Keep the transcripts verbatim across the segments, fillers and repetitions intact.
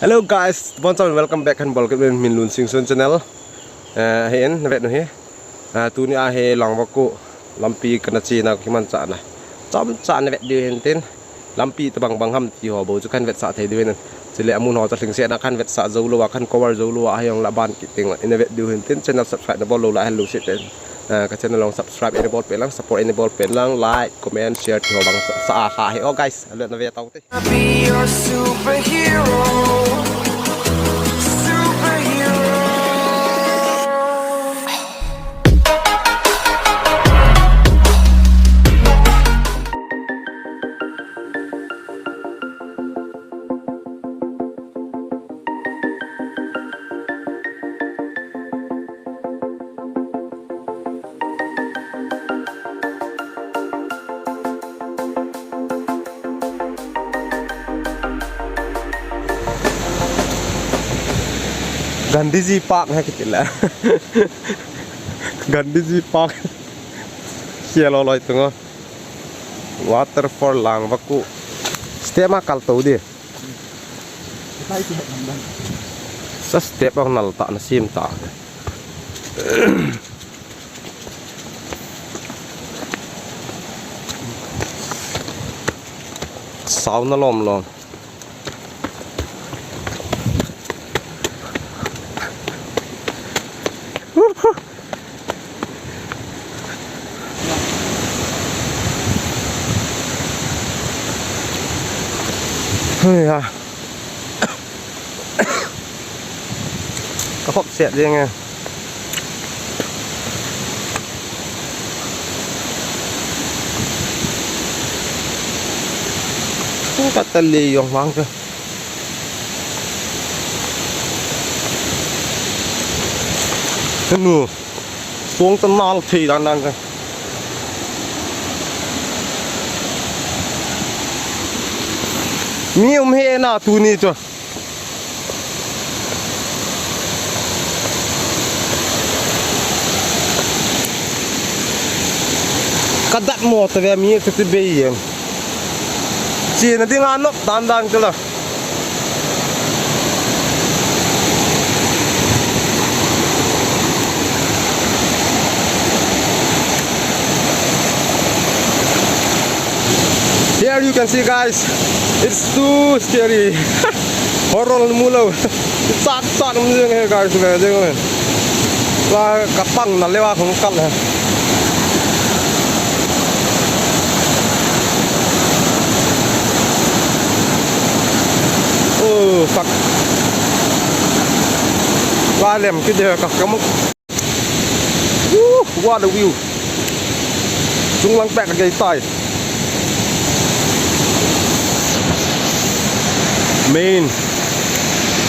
Hello guys, bon chom, welcome back kan bol kit uvin Minlun Singson channel. Eh, hin na vet u hi. Ah, tuni a hi Langvaku lampi kana chena kimanchahna. Chomcha na vet diu hin tin. Lampi tabang bang ham ti ho bou chu kan vetsah thei diu hin. Chule amun ho chu lhingsetna kan vetsah jou lou a, kan cover jou lou a, ahi ong la ban kit ding in na vet diu hin tin. Channel subscribe na bol lou la hello sit in. Ah, ka channel ong subscribe in na bol peh lang, support in na bol peh lang, like, comment, share ti ho bang sa, sa a sa hi. Oh guys, alou na ve tau te. Be your superhero, superhero. Gandhiji Park ha kiti la. Gandhiji Park. Sia lo loi tunga. Waterfall Langvaku. Step ma kal to di. Sa step ang nal ta na sim ta. Sauna lom lom. Hei ha. Ka khop set jeng e. Ka tali jong vang ka. Kanu. Song ta nal thei dan dan ka. Mi um he na tuni chu. Ka dat mo ta ve mi chu ti bei em. Chena dinga nop dan dan chu la. Here you can see, guys, it's too scary. Horror mu lou. Chat chat um jeng he, guys, ve jeng le. La ka pang na le wa khong kal he. Oh, fuck. Wa lem kit de ka ka mu. Woo, what a view. Chunglang pek a gei tai. Main.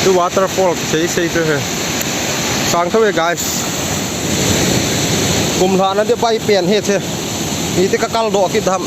Tu waterfall, sei sei tu he. Sang tho e, guys. Kum lha na de pai pen he che. Iti ka kal doh kit ham.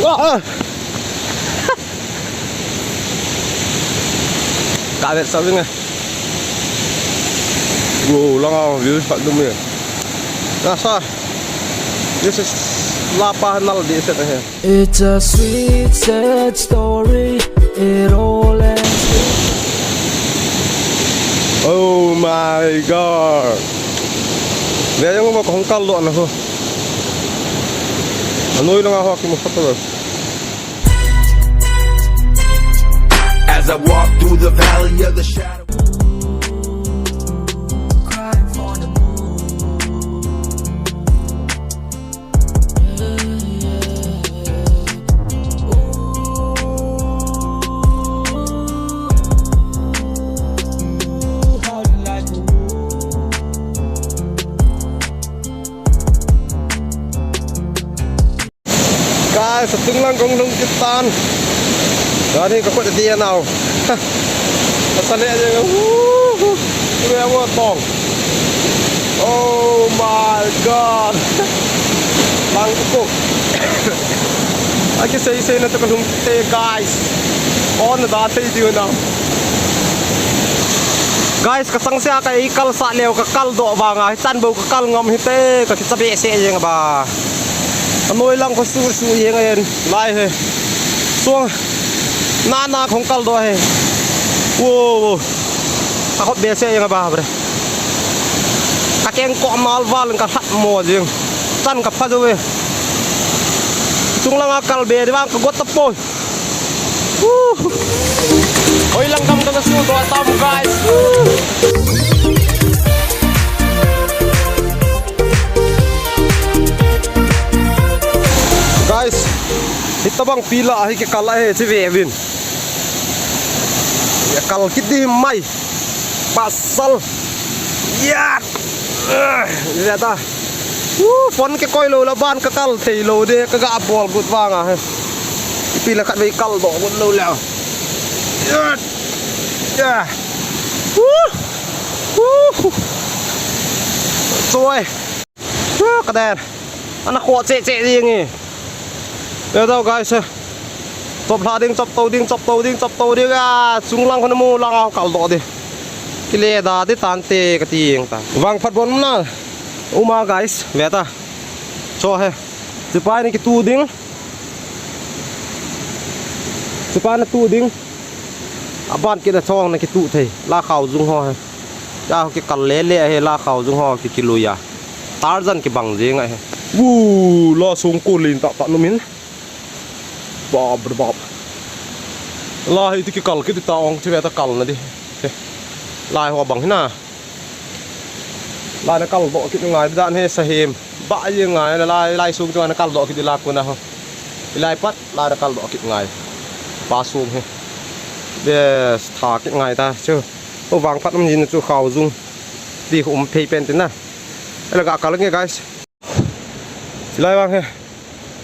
Ah, ah. Ka vetsah ving e. Wow, langa view phat dum e. Nasa. This is Lapa Nal di set he. It's a sweet, sad story. It all ends. Oh my God. Ve jeng mo, ka hung kal doh na ho. Anoi langa ho kimu phat lo. As I walk through the valley of the shadow. Guys, atung lang kong lhung kit tan. Tuni ka khut a dia nau. Ka sa le jeng. Woohoo. Kue wo tong. Oh my God. Lang ko. Aki sei sei na to ka lhung te, guys. On da thei diu nau. Guys, ka sang sia ka ei kal sa leo ka kal doh vanga hi chan bo ka kal ngam hi te ka kicha behseh jeng ba. Anoi lang ko su su jeng en lai he. Suang na na khong kal doh he. Wo, wo. Ka khop behseh jeng a, babre. Ka keng ko mal val ka hat mo jeng. Chan ka pha jo ve. Chung langa kal be di vang ka got ta poi. Woo. Oi lang kam ka su to tam, guys. Woo. Guys, hitabang pila hi ke kal a he chi ve vin. Ya kal kit di mai. Pasal. Ya. Ya ta. Uh, phone ke koi lo la ban ka kal thei lo de ka ga bol gut vang a he. Pila khat vei kal do gut lo la. Ya. Ya. Uh. Uh. Choi. Ka der. Ana kho che che ding e. Ve tau guys, eh. Chop hla ding, chop to ding, chop to ding, chop to ding a. Chung lang khun mu lang a kal do di. Kile da di tante ka ti jeng ta. Vangphat bon na. Uma guys, ve ta. Cho he. Chipai ni kitu ding. Chipai na tu ding. Aban kit a chong na kitu thei. La khau jung ho he. Ya ho kikal le le he la khau jung ho ki kilui a. Tarzan kibang jeng a he. Wu, la sung ko lin ta ta nu min. Bap re bap. La hi ti kikal kit ta ong che ve ta kal na di. He. Lai ho bang hi na. Lai na kal do kit ngai dan he sa hem. Ba ye ngai la lai lai sung chu na kal do kit la ko na ho. Lai pat lai na kal do kit ngai. Pa sung he. Be tha kit ngai ta chu. O vangphat um jin chu khau jung. Di um phei pen tin na. Ela ga kal nge guys. Silai vang he.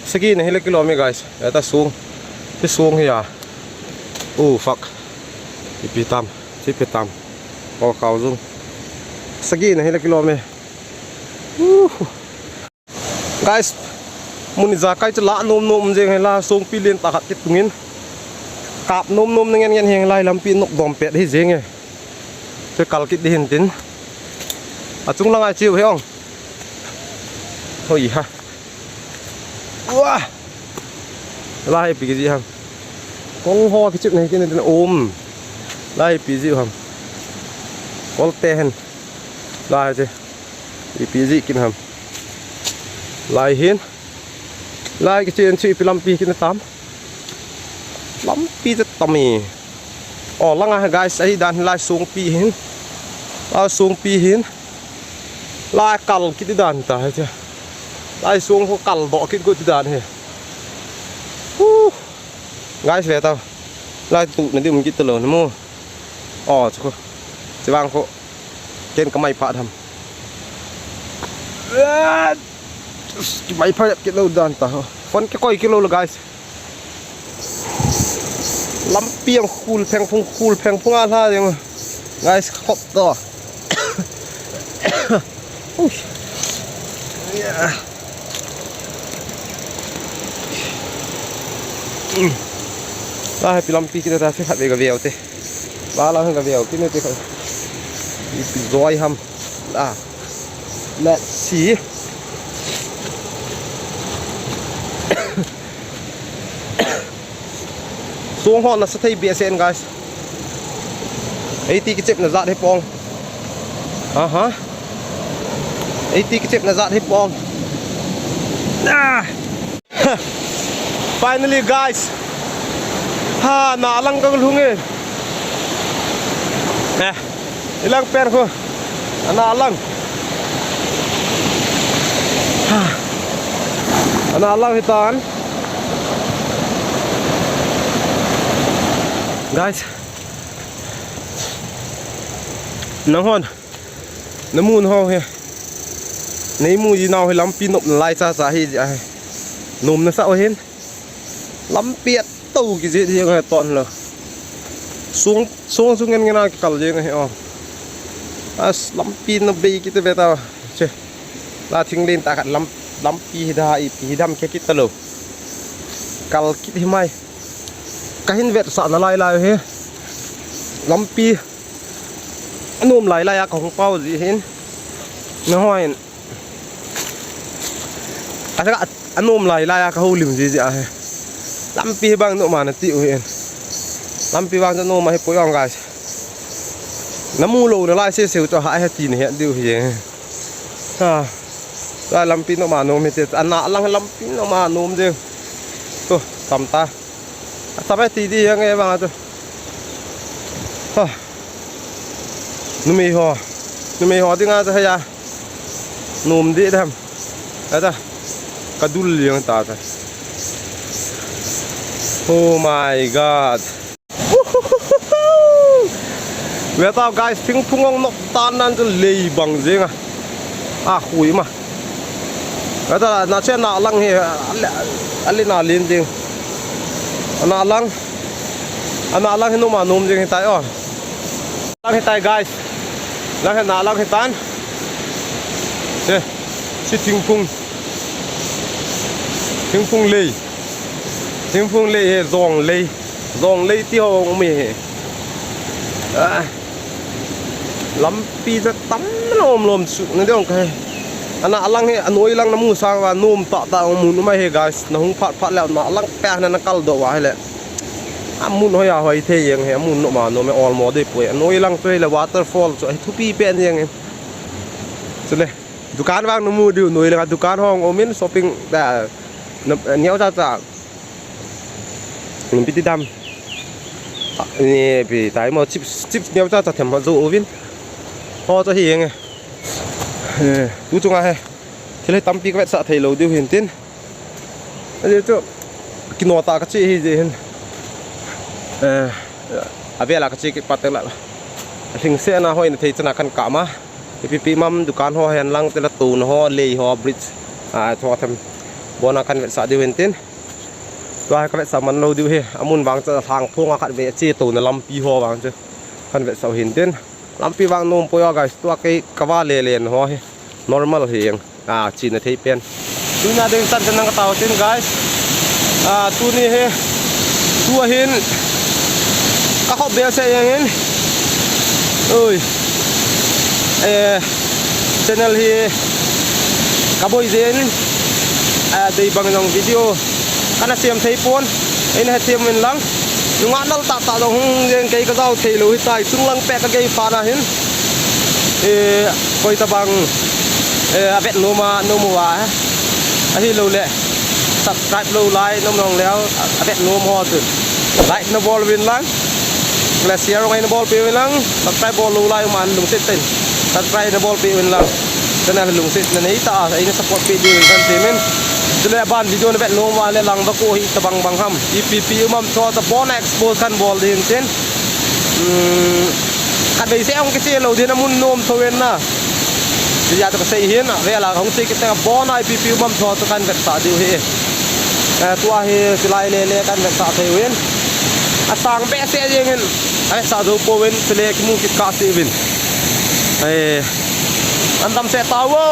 Sagi na hi le kilo me guys. Eta sung. Ti sung hi ya. Oh fuck. Ipi tam. Ipi tam. O khau jung. Sagi na hi le kilo me. Uh. Guys, mun ijakai chu la nom nom jeng he la songpi len ta khat kit tungin. Kap nom nom na ngen ngen heng lai lampi nok dom pet hi jeng e. Chu kal kit di hin tin. A chung langa chiu he ong. Hoi ha. Ua. La hi pi ki ji ham. Kol ho kichep nei kin tin um. La hi pi ji ham. Kol te hen. La hi che. Ipi ji kin ham. Lai hin. Lai kichen chu ipi lampi kin tam. Lampi chu tam e. O, langa guys, ahi dan lai songpi hin. Lai songpi hin. Lai kal kit dan ta he che. Lai song ko kal do kit go ti dan he. Huh. Guys, ve ta. Lai tu na di um kit ta lo na mo. O, chu ko. Chi vang ko. Ken ka mai pha tham. Ki mai pha kit lo dan ta ho. Phone ke koi kilo lo guys. Lampi ang khul pheng phung khul pheng phung a hla jeng. Guys, khop to. Ui. Yeah. Mm. La hi pi lampi kit ta se khat ve ka ve te. Ba la ka ve kit ne te khat. Ipi joi ham. La. Let's see. Song ho nasa thei behseh in, guys. Eiti kichep na jat hi pong. Aha. Eiti kichep na jat hi pong. Ah. Finally, guys. Ha, na lang ka lhung e. Eh. Ilang per ko. Ana lang. Ana lang hitan. Guys. Nang hon. Namun ho he. Nei mu ji nau he lampi nop na lai cha cha hi ji a he. Nom na sa o hin. Lampi a to ki ji ji ngai ton lo. Sung sung sung ngen ngen a ki kal ji ngai o. As lampi na bei ki te be ta. Che. La thing len ta khat lam lampi hi da ipi hi dam ke ki ta lo. Kal kit hi mai. Ka hin vet sa na lai lai he. Lampi. Anom lai lai a ka hung pau ji hin. Na hoin. Asa ka anom lai lai a ka houlim ji ji a he. Lampi bang no ma na ti u hin. Lampi vang chu nom ahi poi ong guys. Namu lou nalai sese u chu ha he ti nahet diu hi. Ha. Tua lampi nom a nom hite, ana lang lampi nom a nom diu. Tu, tam ta. Tam e ti di yang e vang a tu. Ha. Numei ho. Numei ho dinga chu hei a. Nom di dem. Ata. Kadul yang ta ta. Oh my God. Ve tau guys, thingphung ong nok tan nan chu lei bang jeng a. A khui ma. Ve ta na che na lang hi, a le, a le na lin jeng. Na lang. Ana lang hi nom a nom jeng hi tai o. Lang hi tai guys. Lang hi na lang hi tan. Che. Chi thingphung. Thingphung lei. Thingphung lei hi jong lei. Jong lei ti ho ong mi hi. Ah. Lampi chu tam lom lom chu na dong kai. Ana lang hi, anoi lang namu sang va nom ta ta ong mun mai hi guys. Na hung phat phat le na lang pe na na kal do va hi le. Amun hoi a hoi thei jeng hi, amun nom a nom e ol mo dei poi. Anoi lang chu hi le waterfall chu hi thupi pen jeng hi. Chu le. Dukan vang namu diu noi lang a dukan hong om in shopping da. Neo cha cha. Pi ti dam. Ni pi tai mo chips, chips neo cha cha them ho jo uvin. Ho cha hi eng e. Eh, tu chunga he. Thil hi tampi ka vetsah thei lou diu hin tin. Ani chu kino ta ka che hi je hin. Eh, a vela ka che ki patel la. Hing se na hoi na thei chana kan ka ma. Ipi pi mam dukan ho hen lang te la tu na ho lei ho bridge. A tho them. Bona kan vetsah diu hin tin. Tua ka vetsah man lou diu hi, amun vang cha thang phung a khat ve che to na lampi ho vang chu. Kan vetsah hin tin. Lampi vang nom poi a guys, tua kei ka va le le na ho hi. Normal hi eng. A, chi na thei pen. Tuna ding chan chan nang ka tao tin guys. A, tuni hi. Tua hin. Ka khop bel se eng hin. Oi. Eh, channel hi. Ka boi zen. A, dei bang jong video. Kana siam thei pon. Ina he siam min lang. Nunga nal ta ta jong hung jeng kei ka jao thei lou hi tai. Chung lang pe ka gei pha na hin. Eh, koi ta bang. Eh, a vet nom a, nom uva. Ahi lou le. Subscribe lou lai, nom nong leo. A vet nom ho tu. Like na bol vin lang. Le share ngai na bol pe vin lang. Subscribe bol lou lai man lungset ten. Subscribe na bol pe vin lang. Channel lungset na nei ta, ai na support pe diu kan ti min. Chule ban video na vet nom uva le lang ba ko hi ta bang bang ham. Ipi pi um am cho ta bon expose kan bol din tin. Hmm, khat vei se ong kiche lou din amun nom tho en na. Ti ya to ka sei hin, a vela hong che kit ta bon a ipi pi um am cho ta kan vetsah diu hi. Eh, tua hi silai le le kan vetsah thei uvin. A sang be se jeng hin. A vetsah jou po uvin, chule kimu kit ka se uvin. Eh, an dam se ta vo.